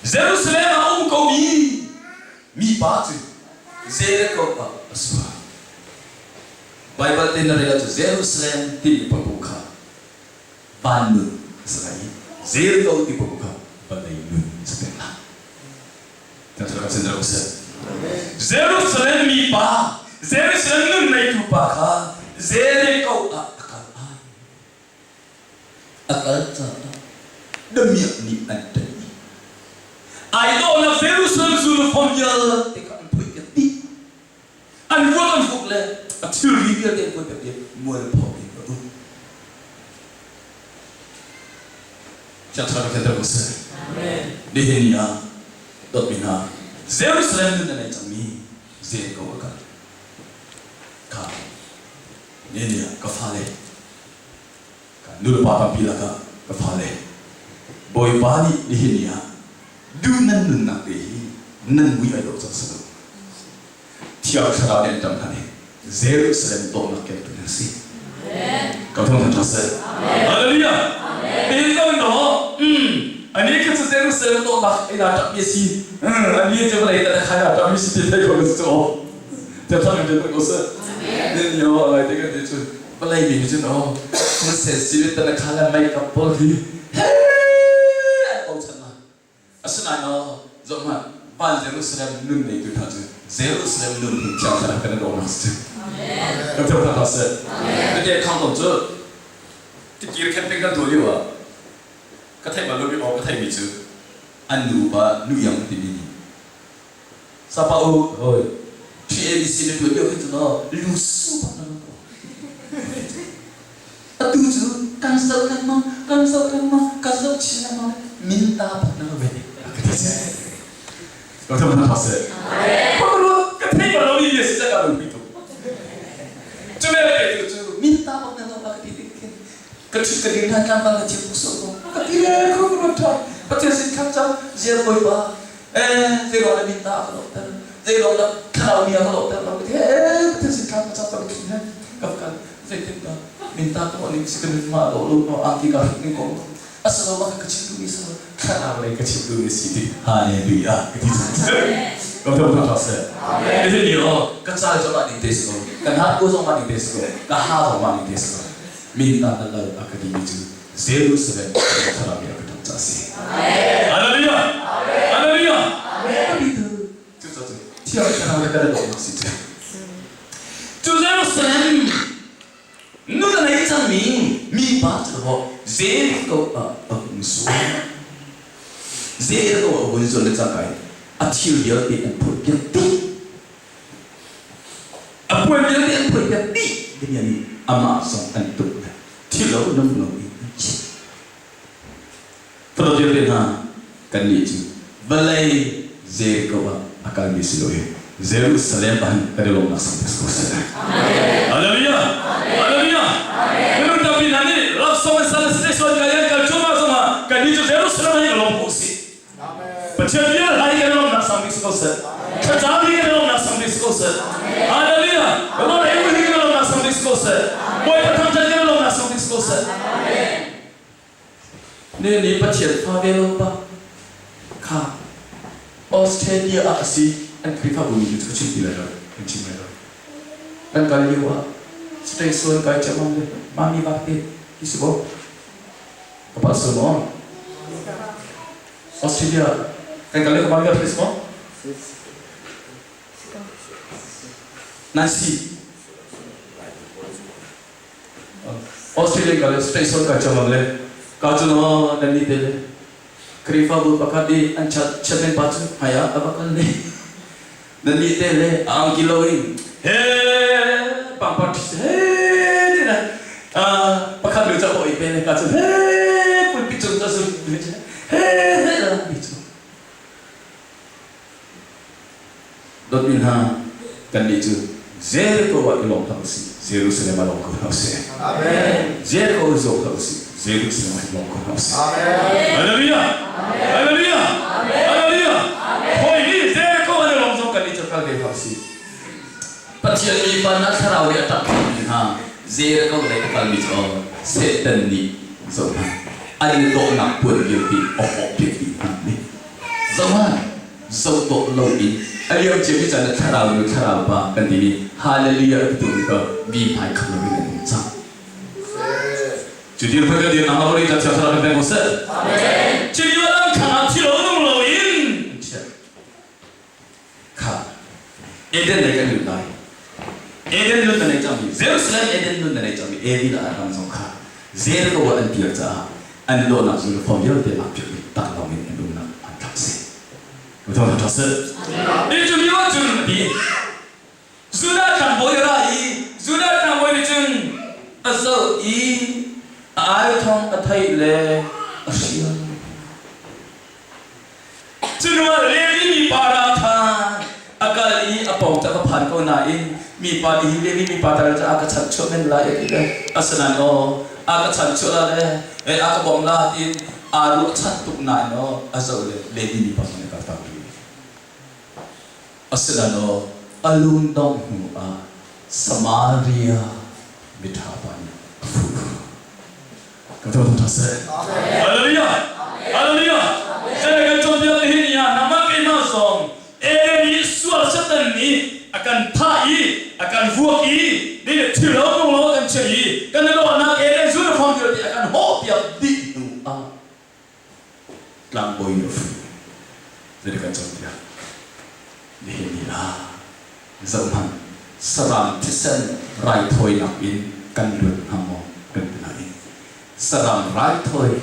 Jerusalem ah a um komi mi pa cu Jericho ah a zual. Baibal te na rel ahcun Jerusalem timi pabu kha van nun a si lai i Jericho ti pabu kha vawlei nun a si peng lai. Jerusalem mipa, Jerusalem nun neitu pa kha Jericho ah a kal ai. A kal caah damiak nih an ṭanh i ai dawhnak Jerusalem uniform vialte kha an phoihpiak dih. An ruak an fuk le a thilri vialte an phoihpiak i mualpho in a um. Thiang Thlarau kan ko seh. Nihin ni ah dawtmi hna Jerusalem nun a nei cangmi Jericho a kal kha nihin ni ah ka fale ka nulepa tampi lakah ka fale Bawipa nih nihin ni ah duh nan nunnak te hi nan mui ai dawh cang si lo. Thiang Thlarau nih an ṭam hna i Jerusalem dawhnak kengtu nan si. Ka thawng ṭha seh. Hallelujah. Te ko no. Ani kha cu Jerusalem dawhnak ina ṭap mi si. Ani cu vawlei ta kha ina ṭap mi si ti thei ko ka cu. Thiang Thlarau nih ko seh. Nin yo lai te kan ti cu vawlei mi hi cun oh kun sensitive ta na kha la make up pawl hi he an bochan ma. Asinain aw, zohhmanh, van Jerusalem nun neitu hna cu Jerusalem nun hi Thiang Thlarau kan i dawhnak si. Kan Thiang Thlarau seh. Tete khang ton cu tikir camping kan tuah lio ah ka theih bal lomi aw ka theihmi cu an nupa nu iang timi nih sapa u hoi TABC na tuan lio khin cun aw lu su bak na lo Atu cu kan zoh lengmang, kan zoh lengmang, kan zoh chin lengmang, minta bak na lo ve a ka ti Ka tham hna seh. Ka thei bal lo mi bia si ka lungpi tuk. Cu ve le tu cu minta bak na lo a ka ti tik khin ka ṭhut ka ding hna tlang bal na thiam tuk so ko. Ka ti le khu ka ruat ṭhan. Pathian sin khan cang ziar bawipa eh zeiruang na minta a ka lawhter zeiruang na thlarau mi a ka lawhter lo ka ti eh Pathian sin khan ka cang ka ṭhut he ka kan Zeitindah minta tuah ning si ka nun ma dawh lo no angki ka hruk ning kong asilo ma ka chim duhmi si thlarau lei ka chim duhmi si ti hallelujah ka ti cang ka thong tha seh nihin ni o ka cal zong ah ning te si ko ka hnat ko zong ah ning te si ko ka ha zong ah ning te si ko minta na lo a ka timi cu Jerusalem thlarau nih a ka thong ca si Hallelujah Hallelujah Cucu Thiang Thlarau le kan i dawtnak si cu. Cu Jerusalem nun a nei cangmi mipa cu maw Jericho ah a hung sual. Jericho a hun zual le cangka in a thil vialte an phurhpiak dih. A puan vialte an phurhpiak dih timi nih amah zong an tuk le thilo nung lo in an chim. Fapa vialte hna, kannih cu vawlei Jericho ah a kalmi si lo i Jerusalem ah hin kan i lawmnak sang te si ko seh. Hallelujah! Hallelujah! Minung tampi hna nih love song and celebration kai an kal cuahmah zongah kannih cu Jerusalem ah hin i lawm ko usih. Pathian bia hla hi kan i lawmnak sang bik si ko seh. Thlacam hi kan i lawmnak sang bik si ko seh. Hallelujah! Rawl ei hi kan i lawmnak sang bik si ko seh. Bawipa thangṭhat kan i lawmnak sang bik si ko seh. Ne nih Pathian fa ve lo pa kha Australia ah a si an Khrihfabu nih cu ka chim ti lai lo kan chim lai lo kan kal lio ah station kai ciammam le mami bak te hi si bo ka pa su maw Australia kan kal le ka mami bak si maw Nancy Australia ka le station ka cham le ka cu no nan ni te le Khrihfabu pakhat i an chat chairman pa cu hmai ah a va kal ne nan ni te le ang kilo in he pangpar thi he ti na pakhat lu cha oi pe le ka cu he pulpit cung cha su he he la mi cu Dawtmi hna, kannih cu Jericho ah i lawm hlah usih, Jerusalem ah lawm ko hna usih. Amen. Jericho i zuam hlah usih, Jerusalem ah i lawm ko hna usih. Amen. Hallelujah. Hallelujah. Hallelujah. Hawi nih Jericho an i lawm zong kannih cu kal ve hlah usih. Pathian mi pa na thlarau nih a ṭap mi hna Jericho lei a kalmi cu Satan nih zoh hna an i dawhnak puan vialte a hawh piak dih hna. Zoh hmanh, zoh dawh loin A liam ciami caan ah thlarau nu thlarau pa kan timi hallelujah a titu kha mi hmai kham loin an um cang. Cu dirhmun kan dir nak ri ta thiang thlarau kan pek ko seh. Cu lio lam thlang ah thi lo nung loin an chiah. Kha Eden lei kan lut lai. Eden nun na nei cangmi Jerusalem Eden nun na nei cangmi Evi le Adam zong kha Jericho ah an kir caah an i dawhnak uniform vialte aa piak i taklawng in an umnak an tlak si. Thawng ṭha seh. Ni cu lio ahcun a ti. Judah tlangbawi a ra i Judah tlangbawi nih cun a zoh i a ai thawng a theih le a hrial. Cuhnuah Levi mipa ra ṭhan a kal i a pawng cu a va phan ko nain mipa nih hin Levi mipa tal cu a ka chanhchuah men lai a ti le asinain aw a ka chanhchuah la le a ka bawmh la tiin aa ruahchan tuk nain aw a zoh le Levi mipa nih a kaltak rih. Asinain aw a lungdongh hnu ah Samaria miṭha pa nih a fuh. Ka thawng ṭha seh. Hallelujah! Hallelujah! Zei kan cawnpiak ni hin ya nangmah keimah zong Eden i sual Satan nih a kan thah i a kan vuak i ni thil lo nung lo a kan chiah i kan i lawhnak Eden uniform vialte a kan hawhpiak dih hnu ah tlangbawi a fu. Zei kan cawnpiak nihin ni ah Zohhmanh, saram thisen raithawinak in kan luat hnga maw kan ti nain saram raithawi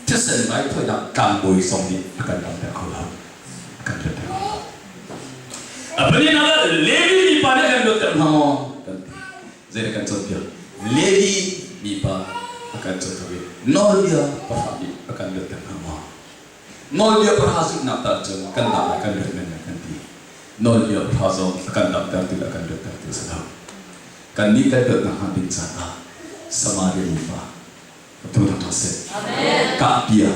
thisen raithawinak tlangbawi zong nih a kan damter kho lo, a kan luatter kho lo. A pahnihnak ah Levi mipa nih a kan luatter hnga maw kan ti. Zeidah kan cawnpiak? Levi mipa a kan cawnpiak i nawlbia pahra nih a kan luatter hnga maw? Nawlbia pahra zulhnak tal cun kan dam lai kan luat men lai kan ti. Nawlbia pahra zong a kan damter ti le a kan luatter ti a si lo. Kannih kan luatnak hnga ding caah Samaria mipa tu thang ṭha seh. Kahpia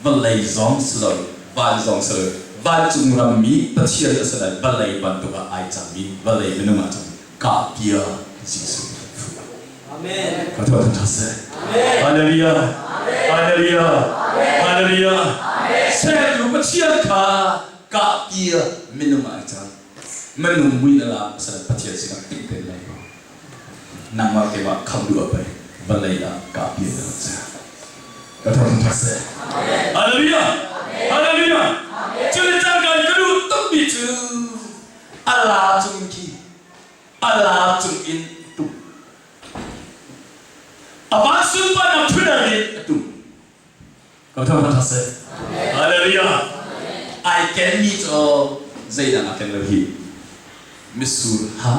vawlei zong si lo, van zong si lo, vancung rammi Pathian a si lai, vawlei bantuk ah ai cangmi, vawlei minung ah cangmi kahpia Jesuh Amen. Ka thawt ṭha seh. Hallelujah. Hallelujah. Hallelujah. Sertu Pathian kha kahpia minung ah ai cang. Minung mui na la sal Pathian sinah ting ten lai ko. Nangmah keimah kham duh a pei vawlei ah kahpia na rak ser. Ka thawt ṭha seh. Hallelujah. Hallelujah. Cu le cangka in ka duh tukmi cu a la cung khi a la cung in a tum. A van sunparnak ṭhutdan in a tum. Ka thawng ṭha seh. Hallelujah. Ai kenmi cu zeidang a ken lo hi. Mitsur ha.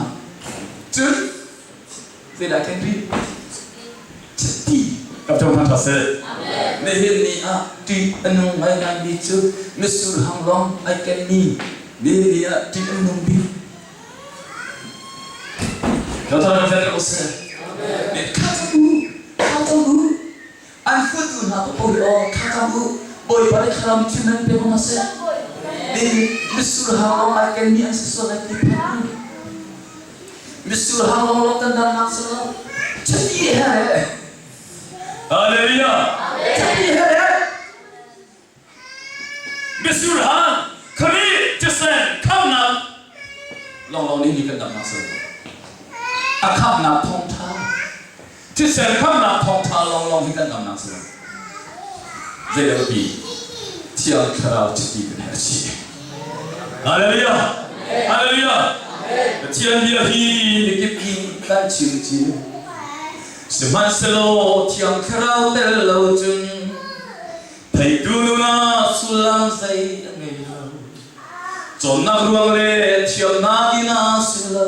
Cun zeidah ken rih? Chiti. Ka thawng ṭha seh. Nihin ni ah ṭih a nung ngaingaimi cu mitsur hang lawng ai kenmi nihin ni ah ṭih a nung bik. An futu hna paoh hi aw thlacam u Bawipa nih thlarau mi thil nan pe ko hna seh. Din mitsur hang lawng ai kenmi an si sual lai ti phan u. Mitsur hang lawng lawng kan damnak si lo. Chiti he. Hallelujah. Chiti he. Mitsur hang Khrih thisen khamnak lawnglawng nih hi kan damnak si a khamnak thawngṭha thisen khamnak thawngṭha lawnglawng hi kan damnak si zei pi Thiang Thlarau chiti kan herh chih. Hallelujah! Hallelujah! Pathian bia hi mikip in kan chim cio. Sihmanhsehlaw Thiang Thlarau tel lo cun Theitu nun ah sullam zei a ngei lo. Cawnnak ruang le thiamnak in a si lo.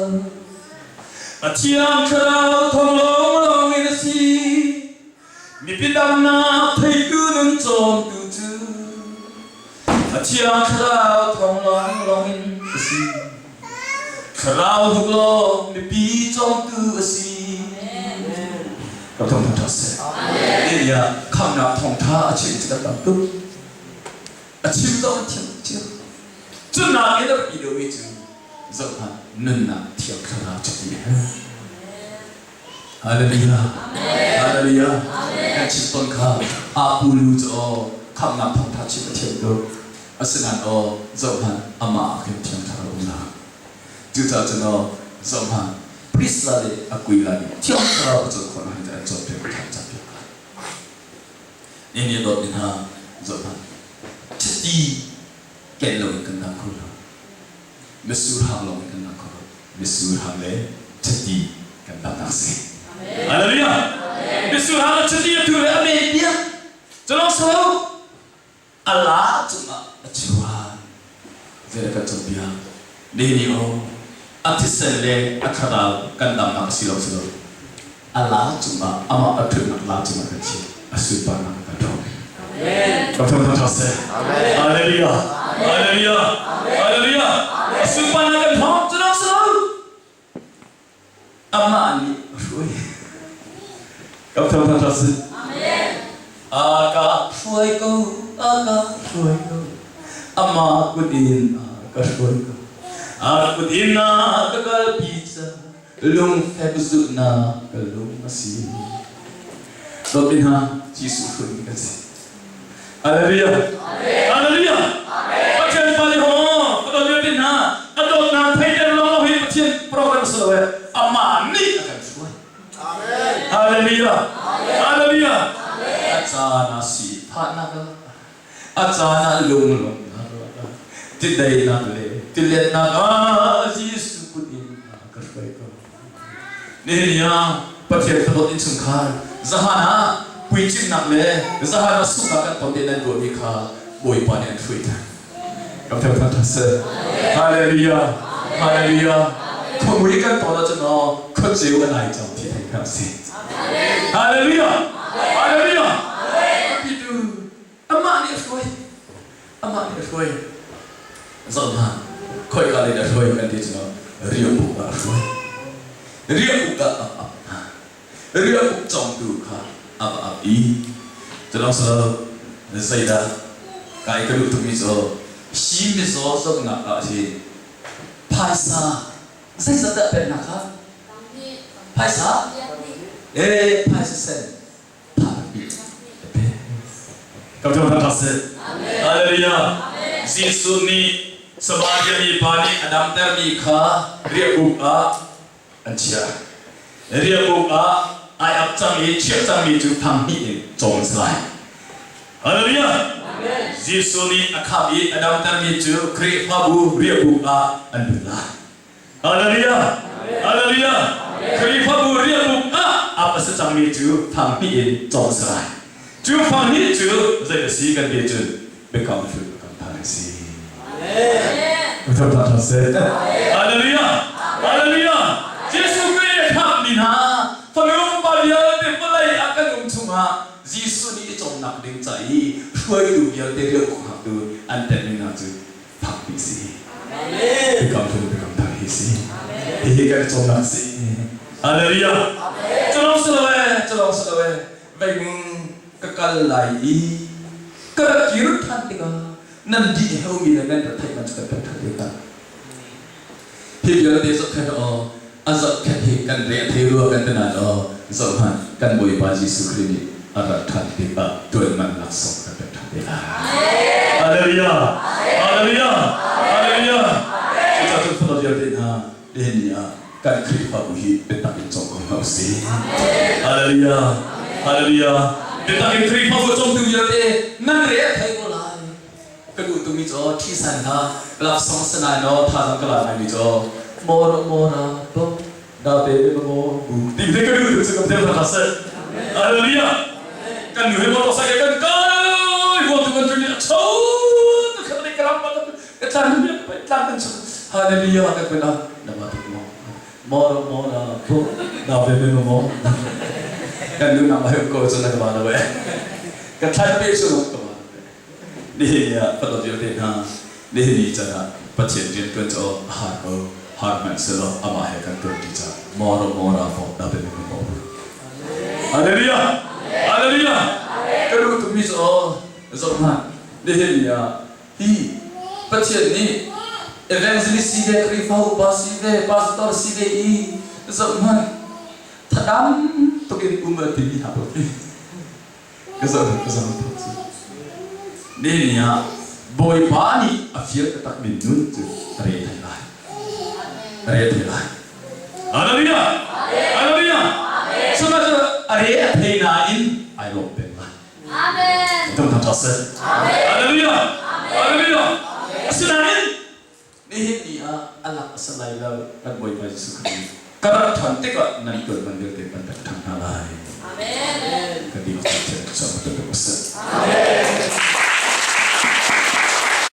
A thiang thlarau thawng lawnglawng in a si. Mipi damnak theitu nun cawntu cu a thiang thlarau thawng lawnglawng in a si. Thlarau huk law mipi cawmtu a si. Ka thawngtha ṭha seh. Nih khamnak thawngṭha a chim cu kan tam tuk. A chim zong an thiam tuk cio. Cu nakin a biapi deuhmi cu zohhmanh nunnak thiang thlarau chiti he. Hallelujah. Hallelujah. Kan chim tawn kha Apulu cu aw khamnak thawngṭha chim a thiam tuk. Asinain aw zohhmanh amah ah khin Thiang Thlarau um hna. Cucaah cun aw zohhmanh Priscilla le Aquila nih Thiang Thlarau a cawn khawh hna hi an cawnpiak i thla an campiak hna. Ni nih a dawtmi hna zohhmanh chiti ken loin kan dang kho lo. Mitsur hang lawng in kan dang kho lo. Mitsur hang le chiti kan damnak si. Hallelujah! Mitsur hang le chiti a tu le a men piak. Culong so a la cungah a chuan. Zeidah kan cawnpiak? Nihin ni aw a thisen le a thlarau kan damnak a si lo si lo. A la cungah amah a ṭhutnak la cungah kan chiah. A sunparnak kan ṭhawng. Amen. Ka thawng ṭha seh. Hallelujah. Hallelujah. Hallelujah. A sunparnak kan ṭhawng. Cu lo si lo. Amah nih a hruai. Ka thawng ṭha seh. A ka hruai ko, a ka hruai ko. Amah kut in a ka hruai ko. A kut in a ka kalpi ca lungfek zulhnak ka lung a si. Dawtmi hna, Jesuh hruaimi kan si. Hallelujah. Hallelujah. Pathian fale ho, ka dawt vialte hna, a dawtnak theiter lawng hi Pathian program si lo e, amah nih a kan hruai. Hallelujah. Hallelujah. A caan ah si phahnak a caan ah lunglawmhnak tidainak le tiletnak ah Jesuh kut in ka hruai ko. Nihin ni ah Pathian fadawt innchungkhar zahan ah puicimnak le zahan ah sunghnak kan ton te nan ruahmi kha Bawipa nih an hruai than. Kan thangthat tha seh. Hallelujah. Hallelujah. Khuamui kan ton ahcun aw khuaceu a nai cang ti thei kha si. Hallelujah. Hallelujah. Pitu amah nih a hruai. Amah nih a hruai. Zoh hna. Khoika lei dah hruai kan ti cu riahbuk ah a hruai. Riahbuk ah a ap hna. Riahbuk cawngtu kha a va ap i culawng si lo zeidah kai ka duh tukmi cu hi mizaw zawtnak ah hin phaisa zeizat dah peknak kha phaisa ee phaisa sen Hallelujah. Jesuh nih Samaria mi pa nih a damtermi kha riahbuk ah an chiah. Riahbuk ah ai ap cang i chiah cangmi cu thang hnih in cawm an si lai. Hallelujah. Jesuh nih a khamh i a damtermi cu Khrihfabu riahbuk ah an lut lai. Hallelujah! Hallelujah! Khrihfabu riahbuk ah ap a si cangmi cu thang hnih in cawm a si lai. Cu fang hnih cu zei a si kan ti cun biakam hlun biakam thar a si. Hallelujah! Hallelujah! Jesuh Khrih a mi hna fanu pa vialte vawlei ah kan um chungah Jesuh nih i cawmnak ding ca i hruaitu vialte rian hngaktu an telmi hna cu phakpi si. Biakam hlun biakam thar hi si. Hihi kan cawnnak si. Hallelujah. Culawng si lo e, culawng si lo e. Vei ka kal lai i ka rak kir than tikah nan dih heumi le nan ra theih man cu kan pek than te ta. Hi vialte zohkhenh aw, a zohkhenh hi kan re a thei rua kan ti nain aw, zohhmanh kan Bawipa Jesuh Khrih nih a rat ṭhan tikah ṭuan man laksawng kan pek ṭhan te lai. Hallelujah! Hallelujah! Hallelujah! Cucaah cun fano vialte hna, nihin ni ah kan Khrihfabu hi biatak in cawm ko hna usih. Hallelujah! Hallelujah! Biatak in Khrihfabu cawmtu vialte nan re a thei ko lai. Ka duh tukmi cu ṭhisan hna laksawng sanain aw thazaang ka la ngaimi cu mawra mawra to da te be mo bu ti te ka duh tuk cu ka phel hna seh. Hallelujah! Kan nu he motorcycle kan kai huam tu kan tun a cho tu khat le kalam pa ka tlan mi ka tlan kan chu hallelujah kan pena na ma tuk mo mawra mawra to da be be mo kan nu na ma he ko chu na ka ma na we ka thlan pe chu ka ma. Nihin ni ah fanu vialte hna, nihin ni can ah Pathian rian ṭuan cu a har ko, har hmanh sehlaw amah he kan ṭuan ṭi caah mawra mawra fawk dah biatak kan bawh. Hallelujah! Hallelujah! Ka duh tukmi cu aw, zoh hmanh, nihin ni ah hi Pathian nih evangelist si ve, Khrihfa upa si ve, pastor si ve i zoh hmanh, thadam tuk in um a timi hna pawl khi. Ka zoh ka zoh thok cu. Nihin ni ah Bawipa nih a fial taktakmi nun cu a re thai lai. A re thai lai. Hallelujah! Hallelujah! Sihmanhsehlaw a re a thei nain ai lawm peng lai. Amen. Tum thang seh. Hallelujah! Hallelujah! Asinain nihin ni ah a lak a si lai lo kan Bawipa Jesuh Khrih ka rat ṭhan tikah nan tuanman vialte kan pek ṭhan hna lai. Amen. Ka ti awk cu sam tuk a si.